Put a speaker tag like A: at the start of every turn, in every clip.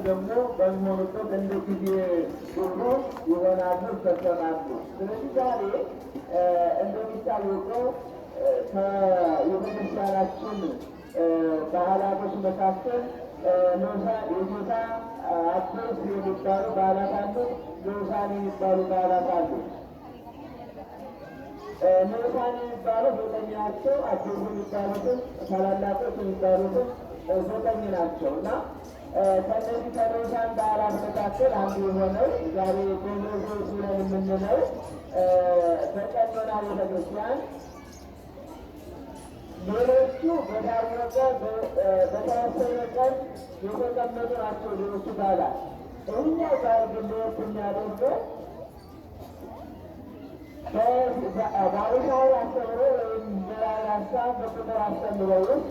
A: ደግሞ በሚሆኑበት እንደ ጊዜ ሁሉ ይሆናሉ፣ ይፈጸማሉ። ስለዚህ ዛሬ እንደሚታወቀው ከቤተክርስቲያናችን በዓላቶች መካከል የጌታ አበይት የሚባሉ በዓላት አሉ፣ ንዑሳን የሚባሉ በዓላት አሉ። ንዑሳን የሚባሉ 9 ናቸው። አበይት የሚባሉትም ታላላቆች የሚባሉትም 9 ናቸው እና ከእነዚህ ከንዑሳን በዓላት መካከል አንዱ የሆነው ዛሬ ደብረ ዘይት ብለን የምንለው በቀኖና ቤተክርስቲያን ሌሎቹ በታወቀ በተወሰነ ቀን የተቀመጡ ናቸው። ሌሎቹ በዓላት ይህኛው በዓል ግን ለየት የሚያደርገው በአቡሻዊ አስተምሮ ወይም በራእይ ሀሳብ በቁጥር አስተምሮ ውስጥ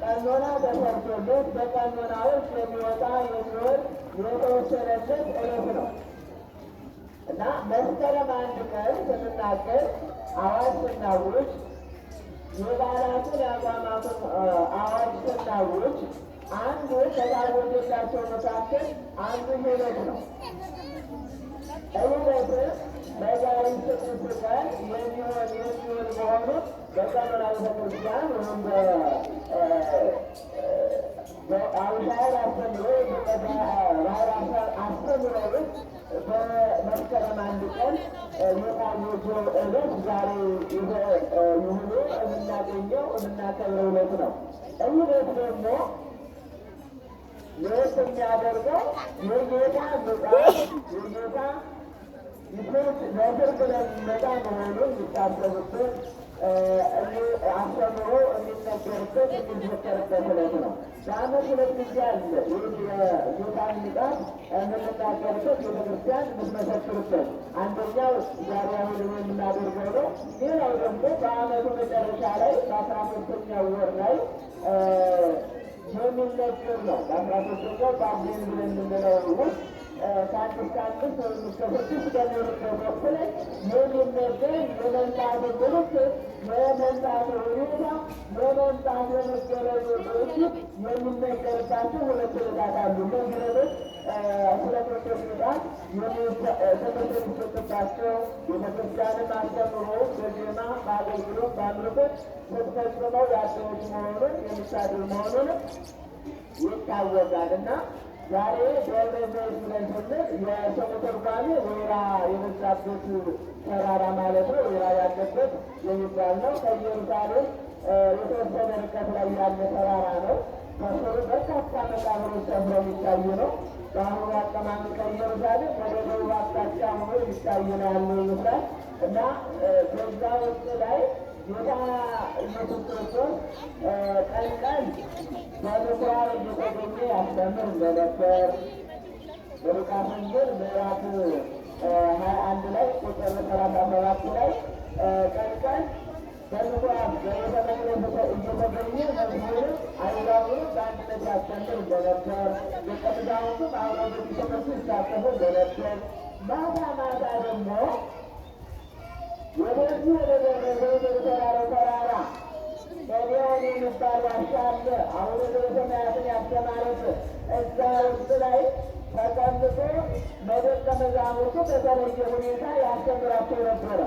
A: ቀኖና ተሰርቶለት በቀኖና ውስጥ የሚወጣ የሚወርድ የተወሰነለት ዕለት ነው እና መስከረም 1 ቀን ስንናገር አዋጅ ስናውጅ የበዓላቱን የአቋማቱን አዋጅ ስናውጅ አንዱ ከታወጀላቸው መካከል አንዱ ዕለት ነው። ዕለት መጋቢት 6 ቀን የሚሆን የሚውል መሆኑን በቀኖና ቤተክርስቲያን ወይም በአቡሻዊ አስተምሮ በባህር አስተምሮ ውስጥ በመስከረም 1 ቀን የታወጀው ዕለት ዛሬ ይሁኑ የምናገኘው የምናከብረው ዕለት ነው። ይህ ዕለት ደግሞ ለየት የሚያደርገው የጌታ ምጽአት የጌታ ለፍርድ ለሚመጣ መሆኑን የሚታሰብበት አስተምሮ የሚነገርበት የሚዘከርበት ዕለት ነው። በዓመት 2 ጊዜ አለ ይህ የጌታን ምጽአት የምንናገርበት ቤተክርስቲያን የምትመሰክርበት። አንደኛው ዛሬ አሁን የምናደርገው ነው። ሌላው ደግሞ በዓመቱ መጨረሻ ላይ በ13ኛው ወር ላይ የሚነገር ነው። በ13ኛው ጳጉሜን ብለን የምንለው ውስጥ ከአንድ እስከ 5 ወይም እስከ 6 በሚሆንበት ወቅት ላይ የሚነገር የመምጣቱ ምልክት፣ የመምጣቱ ሁኔታ፣ የመምጣቱ የመገለጡ ድርጊት የሚነገርባቸው 2 ዕለታት አሉ። እነዚህ ዕለቶች ስለ ክርስቶስ ምጽአት ትምህርት የሚሰጥባቸው ቤተክርስቲያንም አስተምሮ በዜማ በአገልግሎት በአምልኮት ስትፈጽመው ያደረች መሆኑን የምታድር መሆኑን ይታወቃል እና ዛሬ ደብረ ዘይት ብለን ስንል የስሙ ትርጓሜ ወይራ የበዛበት ተራራ ማለት ነው። ወይራ ያለበት የሚባል ነው። ከኢየሩሳሌም የተወሰነ ርቀት ላይ ያለ ተራራ ነው። ከስሩ በርካታ መቃብሮች ሰፍረው የሚታዩ ነው። በአሁኑ አቀማመጥ ከኢየሩሳሌም ወደ ደቡብ አቅጣጫ ሆኖ የሚታይ ነው ያለው ይመስላል እና በዛ ወቅት ላይ ጌታ ኢየሱስ ክርስቶስ ቀን ቀን በምኩራብ እየተገኘ ያስተምር እንደነበር በሉቃስ ወንጌል ምዕራፍ 21 ላይ ቁጥር 37 ላይ ቀን ቀን በምኩራብ በቤተ መቅደስ እየተገኘ ሕዝቡንም አይሁዳውንም በአንድነት ያስተምር እንደነበር፣ ደቀ መዛሙርቱም አብረው በትምህርቱ ይሳተፉ እንደነበር፣ ማታ ማታ ደግሞ ወደዚህ ወደ ደብረ ዘይት ወደ ተራራው ተራራ ኤልያስ የሚባል ዋሻ አለ። አቡነ ዘበሰማያትን ያስተማረበት እዛ ውስጥ ላይ ተቀምጦ ለደቀ መዛሙርቱ በተለየ ሁኔታ ያስተምራቸው ነበረ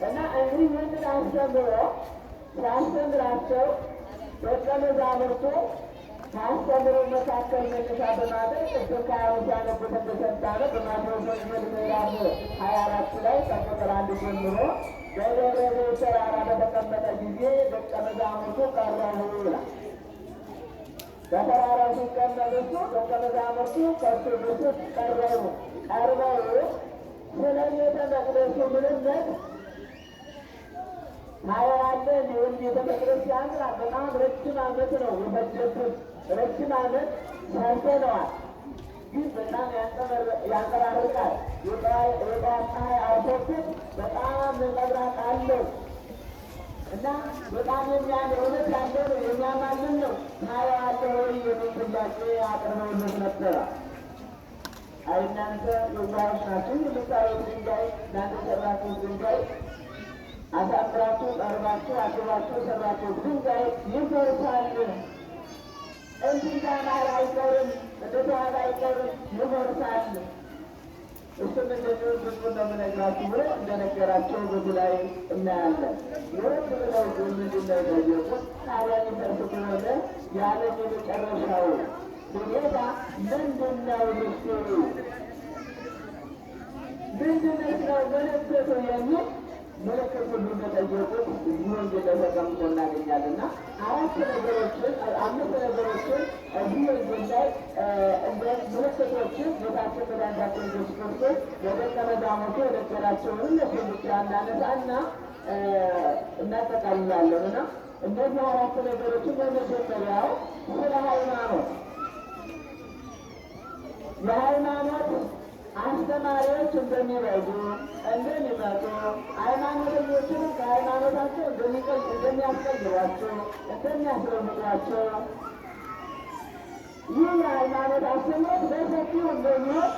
A: እና እንግዲህ ይህንን አስተምሮ ሲያስተምራቸው ደቀ መዛሙርቱ ካስተምረው መካከል መነሻ በማድረግ ቅድም ካህኑ ሲያነቡት እንደሰማነው በማቴዎስ ወንጌል ምዕራፍ 24 ላይ ከቁጥር 1 ጀምሮ በደብረ ዘይት ተራራ በተቀመጠ ጊዜ ደቀ መዛሙርቱ ቀረቡ ይላል። በተራራው ሲቀመጥ እሱ ደቀ መዛሙርቱ ከእሱ በፊት ቀረቡ። ቀርበው ስለ ቤተ መቅደሱ ምንነት ታየዋለህ። ይህም ቤተ መቅደስ ያምራል። በጣም ረጅም ዓመት ነው የፈጀብን፣ ረጅም ዓመት ሰርተነዋል። ግን በጣም ያንጸባርቃል። የጠዋት ፀሐይ አውቶቡስ በጣም ነጸብራቅ አለው እና በጣም የሚያምር እውነት ያለው ነው፣ የሚያማልል ነው። ታየዋለህ ወይ የሚል ጥያቄ አቅርበውለት ነበረ። አይ እናንተ የዋሆች ናችሁ፣ የምታዩት ድንጋይ እናንተ የሰራችሁት ድንጋይ አሳምራችሁ ጠርባችሁ አስባችሁ የሰራችሁት ድንጋይ ይፈርሳል፣ እንዲህ እንዳማረ አይቀርም ሳይቀር ይፈርሳል። እሱም እንደሚሆን ህዝቡን ነው የምነግራችሁ ብሎ እንደነገራቸው በዚህ ላይ እናያለን። ይወድ ብለው ግን ምንድን ነው የጠየቁት? ታዲያ ሊፈርስ ከሆነ የዓለም የመጨረሻው ሁኔታ ምንድን ነው? ምስጢሩ ምንድን ነው ምልክቱ የሚል ምልክት ሁሉ እንደጠየቁት እዚህ ወንጌል ላይ ተቀምጦ እናገኛለን። እና አራት ነገሮችን አምስት ነገሮችን እዚህ ወንጌል ላይ እንደ ምልክቶችን ጌታችን መድኃኒታችን ኢየሱስ ክርስቶስ ለደቀ መዛሙርቱ የነገራቸውን እነሱን ብቻ እናነሳና እናጠቃልላለን። እና እነዚህ አራት ነገሮችን በመጀመሪያው ስለ ሃይማኖት የሃይማኖት አስተማሪዎች እንደሚበዙ እንደሚመጡ ሃይማኖተኞችንም ከሃይማኖታቸው እንደሚያስቀይሯቸው እንደሚያስለውጧቸው ይህ የሃይማኖት አስተምህሮት በሰፊው እንደሚሆን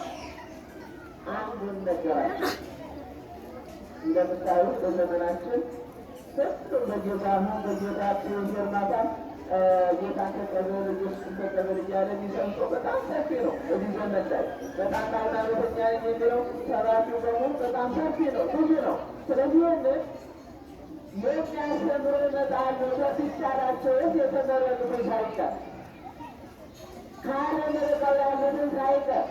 A: አንዱን ነገራቸው። እንደምታዩት በዘመናችን ሁሉም በጌታ ሁን በጌታ ፌርማታ ጌታን ተቀበል ኢየሱስን ተቀበል እያለ የሚሰብከው በጣም ሰፊ ነው። በዚህ ዘመን ላይ በጣም ሃይማኖተኛ የሚለው ሰባኪው በሙሉ በጣም ሰፊ ነው፣ ብዙ ነው። ስለዚህ ይህንን የሚያስተምሩ ይመጣሉ ከሚቻላቸው የተመረጡትን ሳይቀር ከዓለም ርቀው ያሉትን ሳይቀር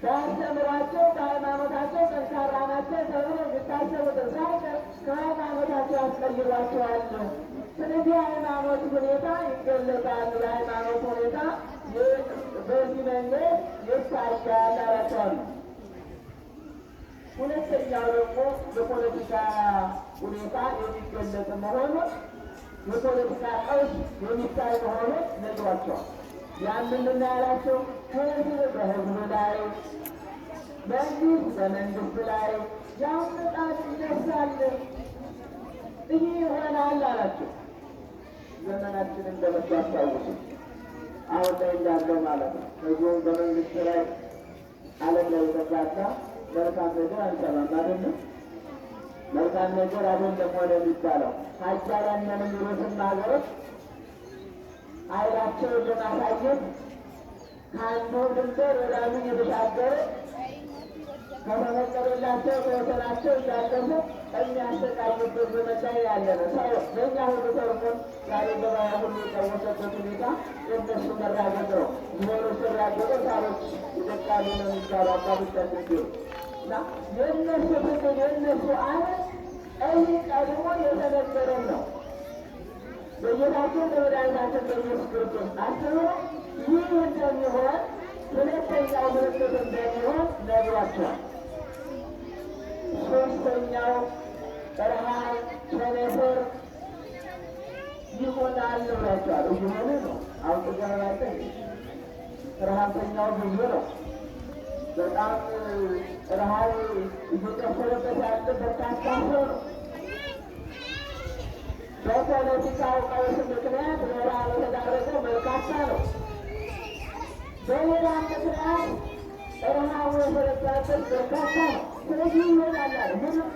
A: በአስተምሯቸው በሃይማኖታቸው ጠንካራ ናቸው ተብሎ የሚታሰቡትን ሳይቀር ከሃይማኖታቸው ያስቀይሯቸዋል። ስለዚህ የሃይማኖት ሁኔታ ይገለጣል። የሃይማኖት ሁኔታ በዚህ መንገድ ይታያል አላቸዋል። ሁለተኛው ደግሞ የፖለቲካ ሁኔታ የሚገለጥ መሆኑን የፖለቲካ ቀውስ የሚታይ መሆኑን ነግሯቸዋል። ያ ምንድን ነው ያላቸው? ህዝብ በህዝብ ላይ፣ መንግስት በመንግስት ላይ ያመጣል፣ ይነሳል፣ ይህ ይሆናል አላቸው። ዘመናችንን እንደምታስታውሱ አሁን ላይ እንዳለው ማለት ነው። ህዝቡ በመንግስት ላይ ዓለም ላይ የተጋጋ መልካም ነገር አንሰማም አይደለም። መልካም ነገር አይደለም ሆነ የሚባለው ሀያላን ነን የሚሉትም ሀገሮች ኃይላቸውን ለማሳየት ከአንዱ ድንበር ወደ አንዱ እየተሻገረ ከተፈቀደላቸው ከወሰናቸው እያለፉ የሚያሰቃዩበት ዘመን ላይ ያለ ነው። ሰው ለእኛ ሁሉ ተርፎን ዛሬ ገበያ ሁሉ የቀወሰበት ሁኔታ የእነሱ መራገጥ ነው። ዝሆኖች ሲራገጡ ሳሮች ይደቃሉ ነው የሚባለው አባቶቻችን ሲሉ እና የእነሱ ትግል የእነሱ አመት ይህ ቀድሞ የተነገረን ነው። በጌታችን በመድኃኒታችን በኢየሱስ ክርስቶስ አስተምሮ ይህ እንደሚሆን ሁለተኛው ምልክት እንደሚሆን ነግሯቸዋል። ሶስተኛው ረሃብ፣ ቸነፈር ይሆናል ብሏቸዋል። እየሆነ ነው። አሁን ጥገና ያለ ረሃብተኛው ብዙ ነው። በጣም ረሃብ እየጨፈረበት ያለ በርካታ ሰው ነው። በፖለቲካው ቀውስ ምክንያት ለረሃብ የተዳረገው በርካታ ነው። በሌላ ምክንያት ረሃቡ የሰለጠነበት በርካታ ነው። ስለዚህ ይሆናል አለ። ምንም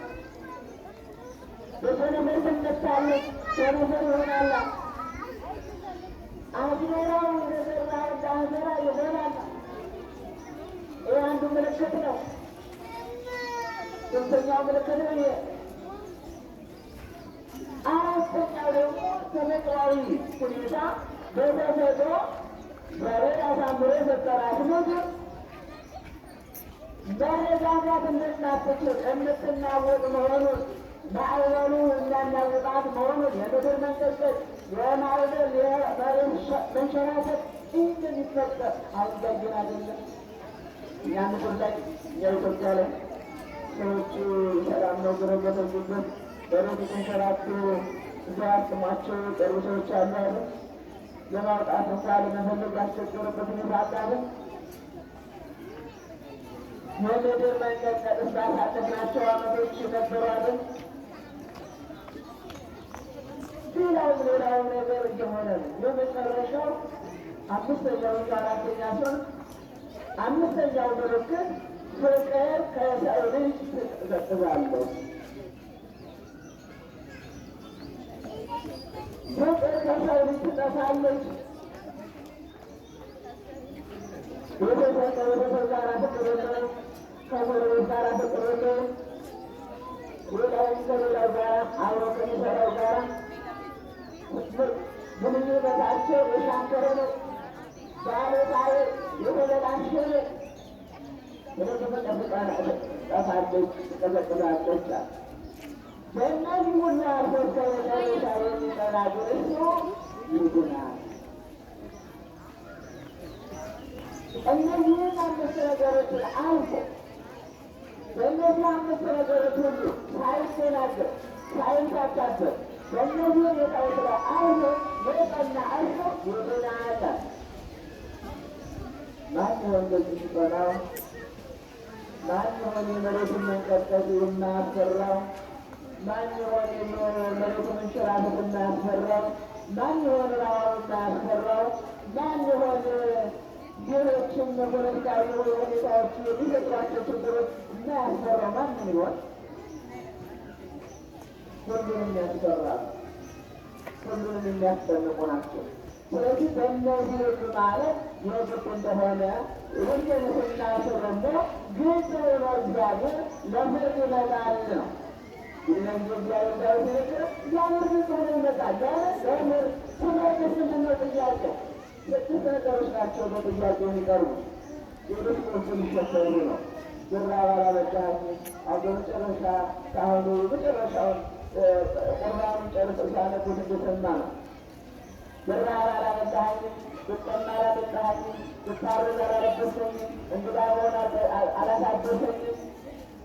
A: በቸነፈር ትመታለች፣ ቸነፈር ይሆናል። አዝመራው እንደዘራው እንደ አዝመራ ይሆናል። ይህ አንዱ ምልክት ነው። ሶስተኛው ምልክት ነው ይሄ። አራተኛው ደግሞ ተፈጥሯዊ ሁኔታ በተፈጥሮ እግዚአብሔር አሳምሮ የፈጠራት ምድር መረጋጋት እንደማትችል የምትናወጥ መሆኑን ማዕበሉ የሚያናውጣት መሆኑን የምድር መንቀጥቀጥ፣ የማዕበል የመሬት መንሸራተት ይህ እንደሚፈጠር አሁን እያየን አይደለም? እኛ ምድር ላይ እኛ ኢትዮጵያ ላይ ሰዎች ሰላም ነው ብለው በተኙበት በሬት የተንሸራቱ እዚያ አቅሟቸው የቀሩ ሰዎች አሉ አይደል? ለማውጣት እንኳ ለመፈለግ ያስቸገረበት ሁኔታ አለ አይደል? የምድር መንቀጥቀጥ ባሳለፍናቸው ዓመቶች ነበሩ አይደል? ሌላውም ሌላውም ነገር እየሆነ ነው። የመጨረሻው አምስተኛው አራተኛ ሲሆን አምስተኛው ምልክት ፍቅር ከሰው ልጅ ትቀዘቅዛለች። ፍቅር ከሰው ልጅ ትጠፋለች። ቤተሰብ ከቤተሰብ ጋር ፍቅር የለውም። ከጎረቤት ጋር ፍቅር የለውም። ሌላውም ከሌላው ጋር አብሮ ከሚሰራው ጋር ግንኙነታቸው የሻከረ ነው። ባለታዊ የተበላሸ ነው። ስለዚህ ጠፋለች፣ ትቀዘቅዛለች። በእነዚህ ሁሉ አልፎ እስከ መጨረሻ የሚጸና ግን እሱ ይድናል። እነዚህን አምስት ነገሮችን አልፎ በእነዚህ አምስት ነገሮች ሁሉ ሳይደናገር ሳይንሳካበት በእነዚህ ሁኔታዎች ላይ አልፎ የጸና እርሱ ይድናል። ማን ይሆን እንደዚህ የሚጸናው? ማን ይሆን የመሬቱን መንቀጥቀጥ የማያስፈራው? ማን ይሆን የመሬቱ መንሸራተት የማያስፈራው? ማን ይሆን ረሃቡ የማያስፈራው? ማን ይሆን ሌሎችም ፖለቲካዊ ሁኔታዎች የሚፈጥሯቸው ችግሮች የማያስፈራው ማንን ይሆን? ሁሉንም ያስፈራል። ሁሉንም የሚያስጨንቁ ናቸው። ስለዚህ በእነዚህ ሁሉ ማለት የግድ እንደሆነ ሁሉን ስናስብ ደግሞ ግልጽ ሆኖ እግዚአብሔር ለፍርድ ይመጣል ነው። እንግዲህ እግዚአብሔር ዳዊት ንግግር እግዚአብሔር ግልጽ ሆኖ ይመጣል። ለምን ለፍርድ ምንድን ነው ጥያቄው? ስድስት ነገሮች ናቸው በጥያቄ የሚቀርቡት። ሌሎች ቁልፍ የሚሸፈኑ ነው። ብራብ አላበላኸኝም። አሁን በመጨረሻ ካህኑ መጨረሻውን ቁርባኑን ጨርሰው ሲያነቡት እንደሰማ ነው። ብራብ አላበላኸኝም፣ ብጠማ አላጠጣኸኝም፣ ብታረዝ አላለበስከኝም፣ እንግዳ ብሆን አላሳደሰኝም፣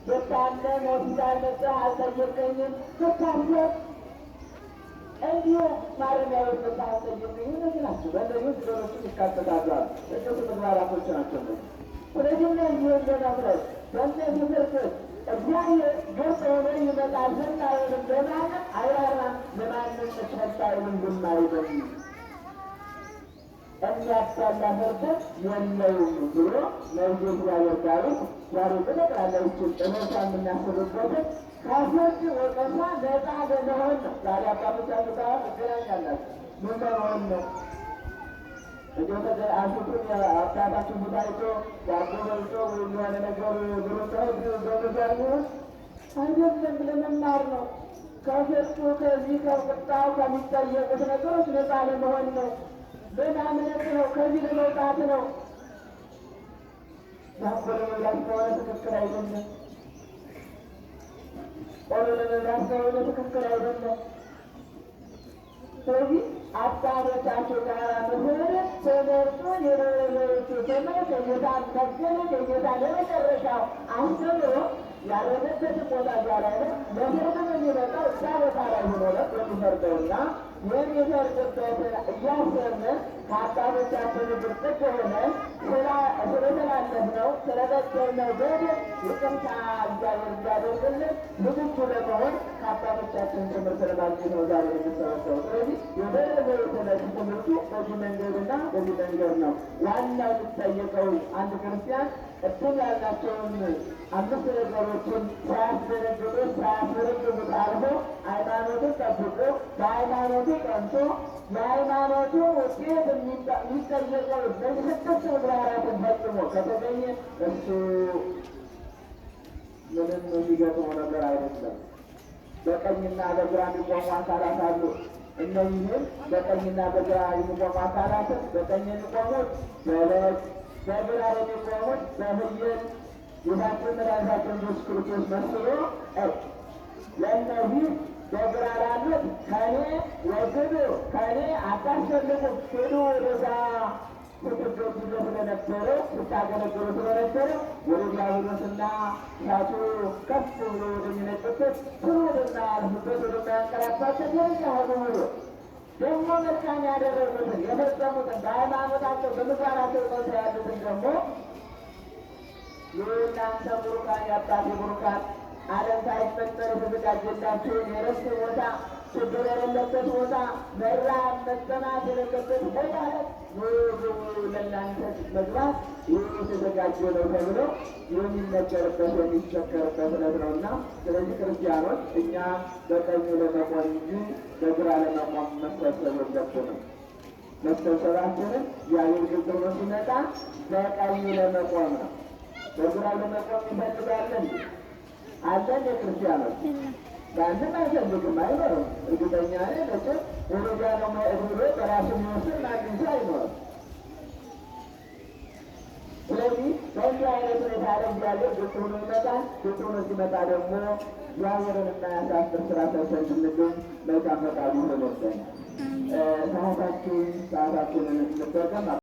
A: ብታመም ሆስፒታል መጥተህ አልጠየቅከኝም፣ ብታሰር እንዲሁ ማረሚያ ቤት መጥተህ አልጠየቅከኝም። እነዚህ ናቸው። በእነዚህ ውስጥ ሌሎችም ይካተታሉ። ስድስቱ ምግባራቶች ናቸው እነዚህ። ስለዚህ እነዚህን ለመፍረድ በእነዚህ ፍርዶች እግዚአብሔር ግልጽ ሆኖ ይመጣል። ዝም አይልም፣ ለማንም አይራራም፣ ለማንም ቸል አይልም፣ ዝም አይልም። የሚያዳላ ፍርድ የለውም ብሎ ነቢዩ እግዚአብሔር ዳዊት ዛሬ በጠቅላላ ይችን እመታ የምናስብበትን ከፍርድ ወቀሳ ነፃ ለመሆን ነው። ዛሬ አባቶቻችሁ ጋር ትገናኛላችሁ። ምን ለመሆን ነው? እንዲሁ አሽቱን አባታችሁ ፊት አይቶ ዳቦ በልቶ ወይም የሆነ ነገር ብሎ በመዛር ሊሆን አይደለም፣ ለመማር ነው። ከፍርዱ ከዚህ ከቁጣው ከሚጠየቁት ነገሮች ነፃ ለመሆን ነው። ለማምለጥ ነው። ከዚህ ለመውጣት ነው። ዳቦ ለመብላት ከሆነ ትክክል አይደለም። ቆሎ ለመብላት ከሆነ ትክክል አይደለም። ስለዚህ አባቶቻቸው ጋር መሆን ተመርጦ የደረሰ ትምህርት የጌታ መገለጥ የጌታ ለመጨረሻው አስተምሮ ያረገበትን ቦታ እዛ ላይ ነው። ለፍርድም የሚመጣው እዛ ቦታ ላይ ሆኖ ነው የሚፈርደውና የሚፈርድበትን እያሰብን ከአባቶቻችን እግር ጥግ ሆነን ስለተላለፍነው ስለበደልነው በደል ይቅርታ እግዚአብሔር እንዲያደርግልን ዝግጁ ለመሆን ከአባቶቻችን ትምህርት ለማግኘት ነው ዛሬ የምንሰበሰበው። ስለዚህ የደረሰ የተለሱ ትምህርቱ በዚህ መንገድና በዚህ መንገድ ነው። ዋናው የሚጠየቀው አንድ ክርስቲያን ቅድም ያልናቸውን አምስት ነገሮችን ሳያስደነግጡት ሳያስረግጡት አልፎ ሃይማኖቱን ጠብቆ በሃይማኖቱ ቀንቶ የሃይማኖቱ ውጤት የሚጠየቀው እነዚህ ስድስት ምግባራትን ፈጽሞ ከተገኘ እሱ ምንም የሚገጥመው ነገር አይደለም። በቀኝና በግራ የሚቆሙ አካላት አሉ። እነዚህም በቀኝና በግራ የሚቆሙ አካላትን በቀኝ የሚቆሙት በበግ በግራ የሚቆሙት በፍየል ጌታችን መድኃኒታችን ኢየሱስ ክርስቶስ መስሎ ለእነዚህ በግራ ላሉት ከኔ ወግዱ፣ ከኔ አታስፈልጉም፣ ሂዱ ወደዛ ስትገዙ ስለነበረው ስታገለግሉ ስለነበረው ወደ ዲያብሎስና እሳቱ ከፍ ብሎ ወደሚነጥበት ስሩ ወደማያልፍበት ወደማያንቀላፋበት ወደዚያ ሆኑ ብሎ ደግሞ መልካም ያደረጉትን የፈጸሙትን በሃይማኖታቸው በምግባራቸው ጸንተው ያሉትን ደግሞ የእናንተ ቡሩካን የአባቴ ቡሩካን ዓለም ሳይፈጠር የተዘጋጀላችሁን የርስት ቦታ ችግር የሌለበት ቦታ መራብ መጠማት የሌለበት ቦታ ላይ ምግቡ ለእናንተ መግባት ይህ የተዘጋጀ ነው ተብሎ የሚነገርበት የሚሰከርበት ዕለት ነው እና ስለዚህ ክርስቲያኖች እኛ በቀኙ ለመቆም እንጂ በግራ ለመቆም መሰብሰብ የለብንም። መሰብሰባችንን እግዚአብሔር ግልጽ ሆኖ ሲመጣ በቀኙ ለመቆም ነው። በግራው ለመቆም ይፈልጋለን አለን? የክርስቲያኖች ማንም አይፈልግም፣ አይኖርም። እርግጠኛ ነኝ መቼም ወደዚያ ነው ብሎ በራሱ የሚወስን ማንም ሰው አይኖርም። ስለዚህ በእንዲህ አይነት ሁኔታ ላይ እግዚአብሔር ግልጽ ሆኖ ይመጣል። ግልጽ ሆኖ ሲመጣ ደግሞ እግዚአብሔርን የማያሳፍር ስራ ሰርተን እንድንገኝ መልካም ፈቃዱ ይሆንልን። ሰዓታችንን እንጠቀም።